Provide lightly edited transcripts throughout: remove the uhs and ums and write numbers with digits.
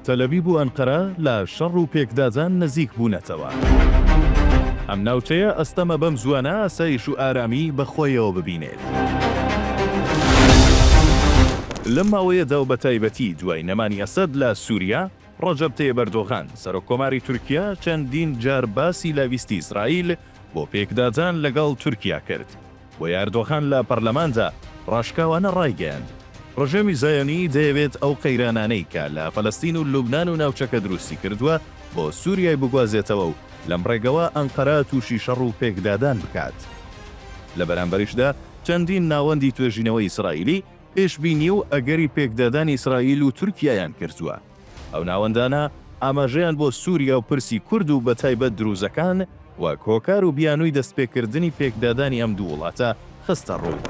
تەلئەبیب و ئەنقەرە لە شەڕ و پێکدادان نزیک بوونەتەوە. ئەم ناوچەیە ئەستەمە بەم زووانە ئاسایش و ئارامی بە خۆیەوە ببینێت. لەم ماوەیەدا و بەتایبەتی دوای نەمانی ئەسەد لە سووریا، ڕەجەب تەیب ئەردۆغان، سەرۆککۆماری تورکیا چەندین جار باسی لە ویستی ئیسرائیل بۆ پێکدادان لەگەڵ تورکیا کرد. بۆیە ئەردۆغان لە پەرلەماندا ڕاشکاوانە ڕایگەیاند، ڕژێمی زایۆنی دەیەوێت ئەو قەیرانانەی کە لە فەلەستین و لوبنان و ناوچەکە دروستی کردووە بۆ سوریای بگوازێتەوە و لەم ڕێگەوە ئەنقەرە تووشی شەڕ و پێکدادان بکات. لە بەرامبەریشدا چەندین ناوەندی توێژینەوەی ئیسرائیلی پێشبینی و ئەگەری پێکدادانی ئیسرائیل و تورکیایان کردووە. ئەو ناوەندانە ئاماژەیان بۆ سوریا و پرسی کورد و بەتایبەت دروزەکان وەک هۆکار و بیانووی دەستپێکردنی پێکدادانی ئەم دوو وڵاتە خستەڕوو.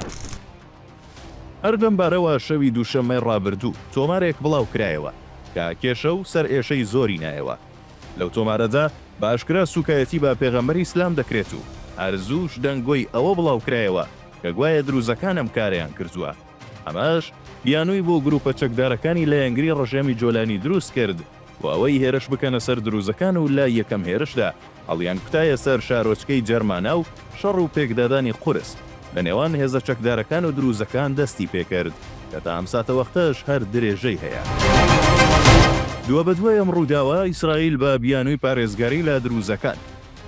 هەر لەم بارەوە شەوی دووشەممەی ڕابردوو تۆمارێک بڵاوکرایەوە کە کێشە و سەرئێشەی زۆری نایەوە. لەو تۆمارەدا بە ئاشکرا سووکایەتی بە پێغەمبەری ئیسلام دەکرێت و هەر زووش دەنگۆی ئەوە بڵاوکرایەوە کە گوایە دروزەکان ئەم کارەیان کردووە. ئەمەش بیانووی بۆ گرووپە چەکدارەکانی لایەنگری ڕژێمی جۆلانی دروست کرد بۆ ئەوەی هێرش بکەنە سەر دروزەکان و لە یەکەم هێرشدا هەڵیانکوتایە سەر شارۆچکەی جەرمانا و شەڕ و پێکدادانی قورس لە نێوان هێزە چەکدارەکان و دروزەکان دەستی پێکرد کە تا ئەم ساتەوەختەش هەر درێژەی هەیە. دوابەدوای ئەم ڕووداوە ئیسرائیل بە بیانووی پارێزگاری لە دروزەکان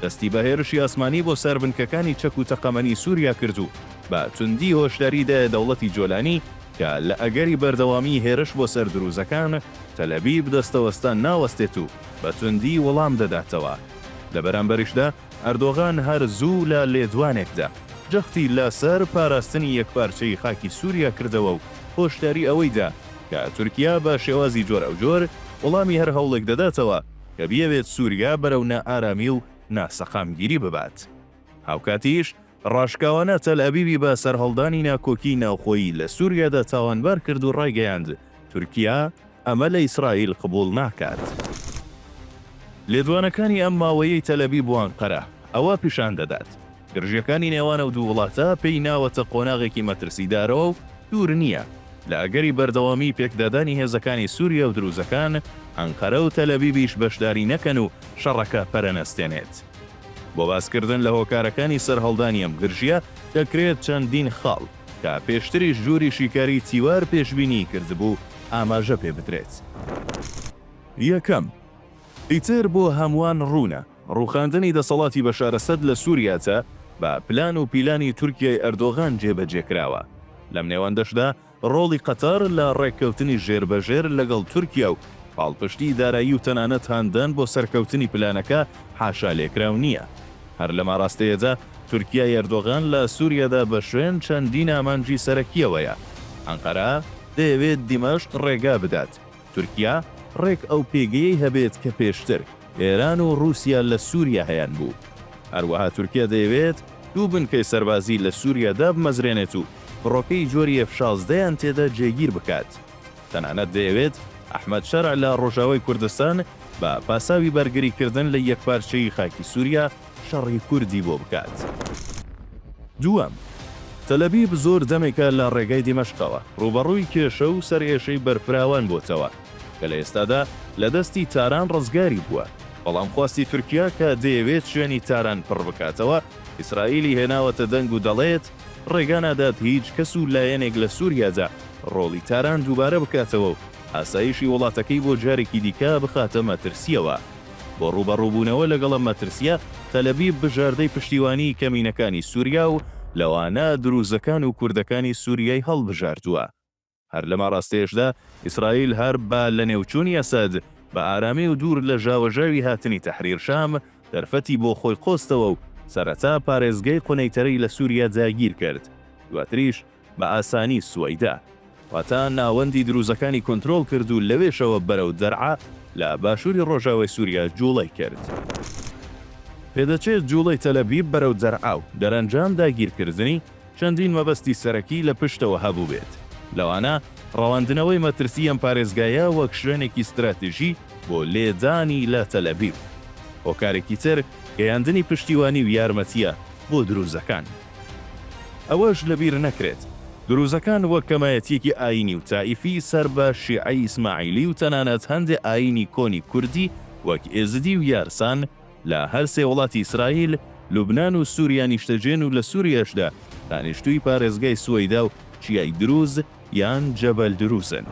دەستی بە هێرشی ئاسمانی بۆ سەر بنکەکانی چەک و تەقەمەنی سووریا کرد و بە توندی هۆشداری دایە دەوڵەتی جۆلانی کە لە ئەگەری بەردەوامیی هێرش بۆ سەر دروزەکان، تەلئەبیب دەستەوەستان ناوەستێت و بە توندی وەڵام دەداتەوە. لە بەرامبەریشدا ئەردۆغان هەر زوو لە لێدوانێکدا جەختی لە سەر پاراستنی یەکپارچەیی خاکی سووریا کردەوە و هۆشداری ئەوەی دا کە تورکیا بە شێوازی جۆراوجۆر وەڵامی هەر هەوڵێک دەداتەوە کە بیەوێت سووریا بەرەو نائارامی و ناسەقامگیری ببات. هاوکاتیش ڕاشکاوانە تەلئەبیبی بە سەرهەڵدانی ناکۆکیی ناوخۆیی لە سووریادا تاوانبار کرد و ڕایگەیاند، تورکیا ئەمە لە ئیسرائیل قبوڵ ناکات. لێدوانەکانی ئەم ماوەیەی تەلئەبیب و ئەنقەرە ئەوە پیشان دەدات، گرژییەکانی نێوان ئەو دوو وڵاتە پێی ناوەتە قۆناغێکی مەترسیدارەوە و دوور نییە لە ئەگەری بەردەوامیی پێکدادانی هێزەکانی سووریا و دروزەکان، ئەنقەرە و تەلئەبیبیش بەشداری نەکەن و شەڕەکە پەرەنەستێنێت. بۆ باسکردن لە هۆکارەکانی سەرهەڵدانی ئەم گرژییە، دەکرێت چەندین خاڵ، کە پێشتریش ژووری شیکاریی تیوار پێشبینیی کردبوو، ئاماژە پێ بدرێت. یەکەم، ئیتر بۆ هەمووان ڕوونە، ڕووخاندنی دەسەڵاتی بەشار ئەسەد لە سووریادا بە پلان و پیلانی تورکیای ئەردۆغان جێبەجێ کراوە. لەم نێوەندەشدا ڕۆڵی قەتەر لە ڕێککەوتنی ژێربەژێر لەگەڵ تورکیا و پاڵپشتی دارایی و تەنانەت هاندان بۆ سەرکەوتنی پلانەکە حاشالێکراو نییە. هەر لەم ئاراستەیەدا تورکیای ئەردۆغان لە سووریادا بە شوێن چەندین ئامانجی سەرەکییەوەیە. ئەنقەرە دەیەوێت دیمەشق ڕێگا بدات تورکیا ڕێک ئەو پێگەیەی هەبێت کە پێشتر ئێران و ڕووسیا لە سووریا هەیانبوو. هەروەها تورکیا دەیەوێت دوو بنکەی سەربازی لە سووریا دابمەزرێنێت و فڕۆکەی جۆری ئێف شازدەیان تێدا جێگیر بکات. تەنانەت دەیەوێت ئەحمەد شەرع لە ڕۆژاوای کوردستان بە پاساوی بەرگریکردن لە یەکپارچەیی خاکی سووریا شەڕی کوردی بۆ بکات. دووەم، تەلئەبیب زۆر دەمێکە لە ڕێگای دیمەشقەوە ڕووبەڕووی کێشە و سەرئێشەی بەرفراوان بۆتەوە کە لە ئێستادا لە دەستی تاران ڕزگاری بووە، بەڵام خواستی تورکیا کە دەیەوێت شوێنی تاران پڕ بکاتەوە، ئیسرائیلی هێناوەتە دەنگ و دەڵێت ڕێگا نادات هیچ کەس و لایەنێک لە سووریادا ڕۆڵی تاران دووبارە بکاتەوە و ئاسایشی وڵاتەکەی بۆ جارێکی دیکە بخاتە مەترسییەوە. بۆ ڕووبەڕووبوونەوە لەگەڵ ئەم مەترسییە، تەلەبیب بژاردەی پشتیوانیی کەمینەکانی سووریا و لەوانە دروزەکان و کوردەکانی سووریای هەڵبژاردووە. هەر لەم ئاراستەیەشدا ئیسرائیل هەر بە لەنێوچوونی ئەسەد، بە ئارامی و دوور لە ژاوەژاوی هاتنی تەحریر شام، دەرفەتی بۆ خۆی قۆستەوە و سەرەتا پارێزگای قونەیتەرەی لە سووریا داگیر کرد، دواتریش بە ئاسانی سوەیدا، واتە ناوەندی دروزەکانی کۆنترۆڵ کرد و لەوێشەوە بەرەو دەرعا لە باشووری ڕۆژاوای سووریا جووڵەی کرد. پێدەچێت جووڵەی تەلەبیب بەرەو دەرعا و دەرەنجام داگیرکردنی، چەندین مەبەستی سەرەکی لە پشتەوە هەبووبێت، لەوانە ڕەواندنەوەی مەترسی ئەم پارێزگایە وەک شوێنێکی ستراتیژی بۆ لێدانی لە تەلەبیب. هۆکارێکی تر گەیاندنی پشتیوانی و یارمەتییە بۆ دروزەکان. ئەوەش لەبیر نەکرێت. دروزەکان وەک کەمایەتییەکی ئایینی و تائیفی سەر بە شیعەی ئیسماعیلی و تەنانەت هەندێ ئایینی کۆنی کوردی وەک ئێزدی و یارسان لە هەر سێ وڵاتی ئیسرائیل، لوبنان و سوریا نیشتەجێن و لە سوریاشدا دانیشتووی پارێزگای سوەیدا و چیای دروز یان جەبەل دروزن.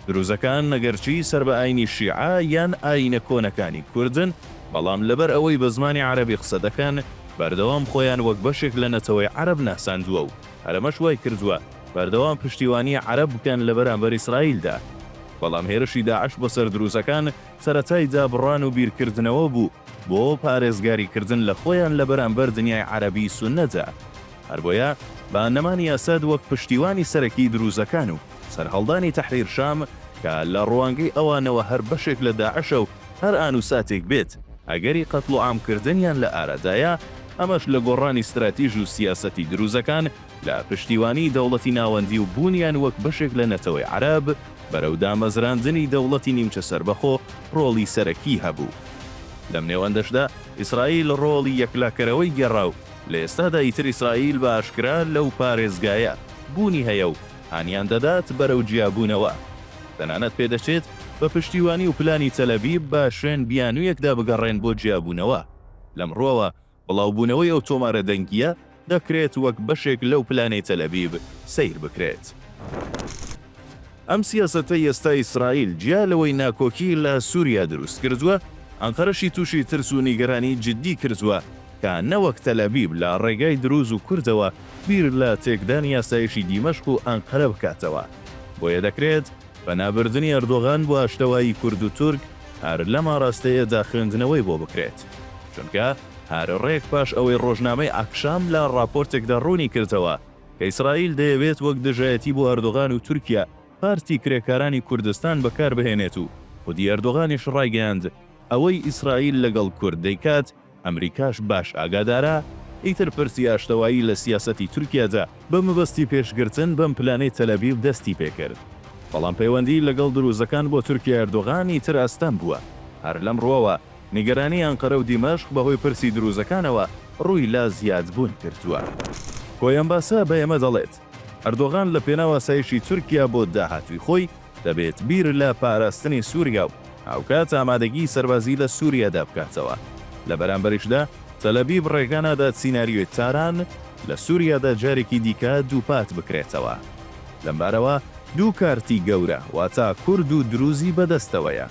دروزەکان ئەگەرچی سەر بە ئایینی شیعە یان ئایینە کۆنەکانی کوردن، بەڵام لەبەر ئەوەی بە زمانی عەرەبی قسە دەکەن، بەردەوام خۆیان وەک بەشێک لە نەتەوەی عەرەب ناساندووە و هەر ئەمەش وای کردووە بەردەوام پشتیوانی عەرەب بکەن لە بەرامبەر ئیسرائیلدا. بەڵام هێرشی داعش بۆ سەر دروزەکان سەرەتای دابڕان و بیرکردنەوە بوو بۆ پارێزگاریکردن لە خۆیان لە بەرامبەر دنیای عەرەبی سوننەدا. هەر بۆیە بە نەمانی ئەسەد وەک پشتیوانی سەرەکی دروزەکان و سەرهەڵدانی تەحریر شام کە لە ڕوانگەی ئەوانەوە هەر بەشێک لە داعشە و هەر ئان و ساتێک بێت ئەگەری قەتڵوعامکردنیان لە ئارادایە، ئەمەش لە گۆڕانی ستراتیژ و سیاسەتی دروزەکان لە پشتیوانیی دەوڵەتی ناوەندی و بوونیان وەک بەشێک لە نەتەوەی عەرەب بەرەو دامەزراندنی دەوڵەتی نیمچە سەربەخۆ ڕۆڵی سەرەکیی هەبوو. لەم نێوەندەشدا ئیسرائیل ڕۆڵی یەکلاکەرەوەی گێڕا و لە ئێستادا ئیتر ئیسرائیل بە ئاشکرا لەو پارێزگایە بوونی هەیە و هانیان دەدات بەرەو جیابوونەوە. تەنانەت پێدەچێت بە پشتیوانی و پلانی تەلەبیب بە شوێن بیانوویەکدا بگەڕێن بۆ جیابوونەوە. لەم ڕووەوە بڵاوبوونەوەی ئەو تۆمارە دەنگییە دەکرێت وەک بەشێک لەو پلانەی تەلەبیب سەیر بکرێت. ئەم سیاسەتەی ئێستای ئیسرائیل جیا لەوەی ناکۆکی لە سوریا دروست کردووە، ئەنقەرەشی تووشی ترس و نیگەرانی جددی کردووە کە نەوەک تەلەبیب لە ڕێگای دروز و کوردەوە بیر لە تێکدانی ئاسایشی دیمەشق و ئەنقەرە بکاتەوە. بۆیە دەکرێت پەنابردنی ئەردۆغان بۆ ئاشتەوایی کورد و تورک هەر لەم ئاراستەیەدا خوێندنەوەی بۆ بکرێت. چونکە هەر ڕێک پاش ئەوەی ڕۆژنامەی ئاکشام لە ڕاپۆرتێکدا ڕوونی کردەوە کە ئیسرائیل دەیەوێت وەک دژایەتی بۆ ئەردۆغان و تورکیا پارتی کرێکارانی کوردستان بەکاربهێنێت و خودی ئەردۆغانیش ڕایگەیاند ئەوەی ئیسرائیل لەگەڵ کورد دەیکات ئەمریکاش باش ئاگادارە، ئیتر پرسی ئاشتەوایی لە سیاسەتی تورکیادا بە مەبەستی پێشگرتن بەم پلانەی تەلەبیب دەستی پێکرد. بەڵام پەیوەندی لەگەڵ دروزەکان بۆ تورکیای ئەردۆغان ئیتر ئەستەم بووە. هەر لەم ڕووەوە نیگەرانی ئەنقەرە و دیمەشق بەهۆی پرسی دروزەکانەوە ڕووی لە زیادبوون کردووە. کۆی ئەم باسە بە ئێمە دەڵێت، ئەردۆغان لە پێناو ئاسایشی تورکیا بۆ داهاتووی خۆی، دەبێت بیر لە پاراستنی سووریا و هاوکات ئامادەگیی سەربازی لە سووریادا بکاتەوە. لە بەرامبەریشدا تەلەبیب ڕێگا نادات سیناریۆی تاران لە سووریادا جارێکی دیکە دووپات بکرێتەوە. لەمبارەوە دوو کارتی گەورە واتا کورد و دروزی بەدەستەوەیە.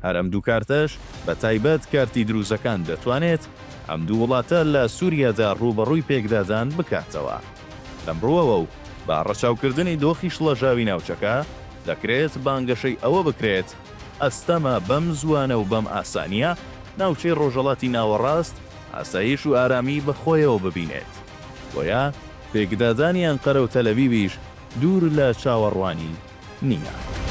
هەر ئەم دوو کارتەش بە تایبەت کارتی دروزەکان دەتوانێت ئەم دوو وڵاتە لە سووریادا ڕووبەڕووی پێکدادان بکاتەوە. لەم ڕووەوە و بە ڕەچاوکردنی دۆخی شڵەژاوی ناوچەکە، دەکرێت بانگەشەی ئەوە بکرێت ئەستەمە بەم زووانە و بەم ئاسانییە ناوچەی ڕۆژهەڵاتی ناوەڕاست ئاسایش و ئارامی بە خۆیەوە ببینێت. بۆیە پێکدادانی ئەنقەرە و تەلەبیبیش دوور لە چاوەڕوانی نییە.